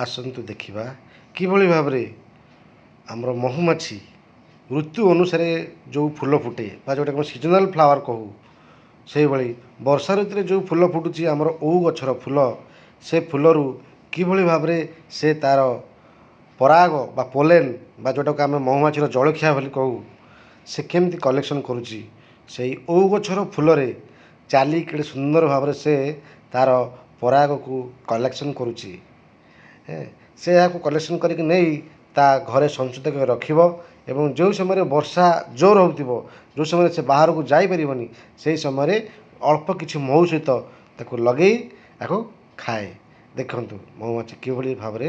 ଆସନ୍ତୁ ଦେଖିବା କିଭଳି ଭାବରେ ଆମର ମହୁମାଛି ଋତୁ ଅନୁସାରେ ଯେଉଁ ଫୁଲ ଫୁଟେ ବା ଯେଉଁଟାକୁ ଆମେ ସିଜନାଲ୍ ଫ୍ଲାୱାର୍ କହୁ, ସେଇଭଳି ବର୍ଷା ଋତୁରେ ଯେଉଁ ଫୁଲ ଫୁଟୁଛି ଆମର ଓଉ ଗଛର ଫୁଲ, ସେ ଫୁଲରୁ କିଭଳି ଭାବରେ ସେ ତା'ର ପରାଗ ବା ପୋଲେନ୍ ବା ଯେଉଁଟାକୁ ଆମେ ମହୁମାଛିର ଜଳଖିଆ ବୋଲି କହୁ, ସେ କେମିତି କଲେକ୍ସନ୍ କରୁଛି। ସେଇ ଓଉ ଗଛର ଫୁଲରେ ଚାଲି କେଡ଼େ ସୁନ୍ଦର ଭାବରେ ସେ ତା'ର ପରାଗକୁ କଲେକ୍ସନ୍ କରୁଛି। ସେ ଏହାକୁ କଲେକ୍ସନ୍ କରିକି ନେଇ ତା ଘରେ ସଞ୍ଚିତ କରି ରଖିବ ଏବଂ ଯେଉଁ ସମୟରେ ବର୍ଷା ଜୋର ହେଉଥିବ, ଯେଉଁ ସମୟରେ ସେ ବାହାରକୁ ଯାଇପାରିବନି, ସେଇ ସମୟରେ ଅଳ୍ପ କିଛି ମହୁ ସହିତ ତାକୁ ଲଗେଇ ତାକୁ ଖାଏ। ଦେଖନ୍ତୁ ମହୁମାଛି କିଭଳି ଭାବରେ,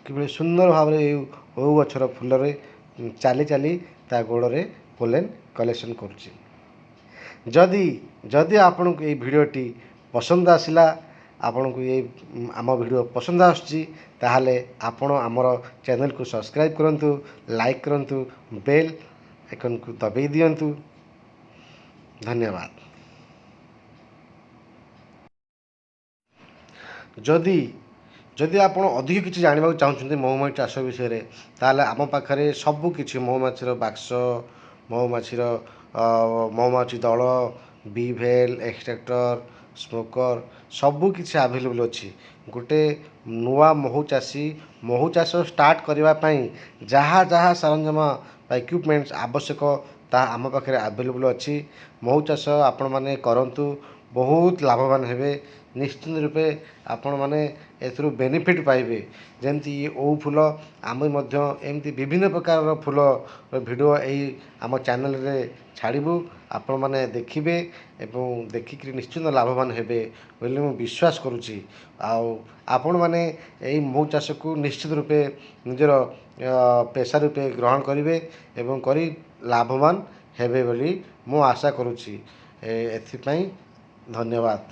କିଭଳି ସୁନ୍ଦର ଭାବରେ ଏଇ ଓଉ ଗଛର ଫୁଲରେ ଚାଲି ଚାଲି ତା ଗୋଡ଼ରେ ପୋଲେନ୍ କଲେକ୍ସନ୍ କରୁଛି। ଯଦି ଆପଣଙ୍କୁ ଏଇ ଭିଡ଼ିଓଟି ପସନ୍ଦ ଆସିଲା, ଆପଣଙ୍କୁ ଏଇ ଆମ ଭିଡ଼ିଓ ପସନ୍ଦ ଆସୁଛି, ତାହେଲେ ଆପଣ ଆମର ଚ୍ୟାନେଲକୁ ସବସ୍କ୍ରାଇବ୍ କରନ୍ତୁ, ଲାଇକ୍ କରନ୍ତୁ, ବେଲ୍ ଆଇକନ୍କୁ ଦବାଇ ଦିଅନ୍ତୁ। ଧନ୍ୟବାଦ। ଯଦି ଆପଣ ଅଧିକ କିଛି ଜାଣିବାକୁ ଚାହୁଁଛନ୍ତି ମହୁମାଛି ଚାଷ ବିଷୟରେ, ତାହେଲେ ଆମ ପାଖରେ ସବୁ କିଛି ମହୁମାଛିର ବାକ୍ସ, ମହୁମାଛିର ମହୁମାଛି ଦଳ, ବି ଭେଲ୍, ଏକ୍ସଟ୍ରାକ୍ଟର, ସ୍ମୋକର ସବୁ କିଛି ଆଭେଲେବୁଲ୍ ଅଛି। ଗୋଟେ ନୂଆ ମହୁ ଚାଷୀ ମହୁ ଚାଷ ଷ୍ଟାର୍ଟ କରିବା ପାଇଁ ଯାହା ଯାହା ସରଞ୍ଜାମ ବା ଇକ୍ୱିପମେଣ୍ଟସ୍ ଆବଶ୍ୟକ, ତାହା ଆମ ପାଖରେ ଆଭେଲେବୁଲ୍ ଅଛି। ମହୁ ଚାଷ ଆପଣମାନେ କରନ୍ତୁ, ବହୁତ ଲାଭବାନ ହେବେ। ନିଶ୍ଚିନ୍ତ ରୂପେ ଆପଣମାନେ ଏଥିରୁ ବେନିଫିଟ୍ ପାଇବେ। ଯେମିତି ଓଉ ଫୁଲ, ଆମେ ମଧ୍ୟ ଏମିତି ବିଭିନ୍ନ ପ୍ରକାରର ଫୁଲ ଭିଡ଼ିଓ ଏଇ ଆମ ଚ୍ୟାନେଲରେ ଛାଡ଼ିବୁ, ଆପଣମାନେ ଦେଖିବେ ଏବଂ ଦେଖିକିରି ନିଶ୍ଚିନ୍ତ ଲାଭବାନ ହେବେ ବୋଲି ମୁଁ ବିଶ୍ୱାସ କରୁଛି। ଆଉ ଆପଣମାନେ ଏଇ ମହୁ ଚାଷକୁ ନିଶ୍ଚିତ ରୂପେ ନିଜର ପେସା ରୂପେ ଗ୍ରହଣ କରିବେ ଏବଂ କରି ଲାଭବାନ ହେବେ ବୋଲି ମୁଁ ଆଶା କରୁଛି। ଏଥିପାଇଁ ଧନ୍ୟବାଦ।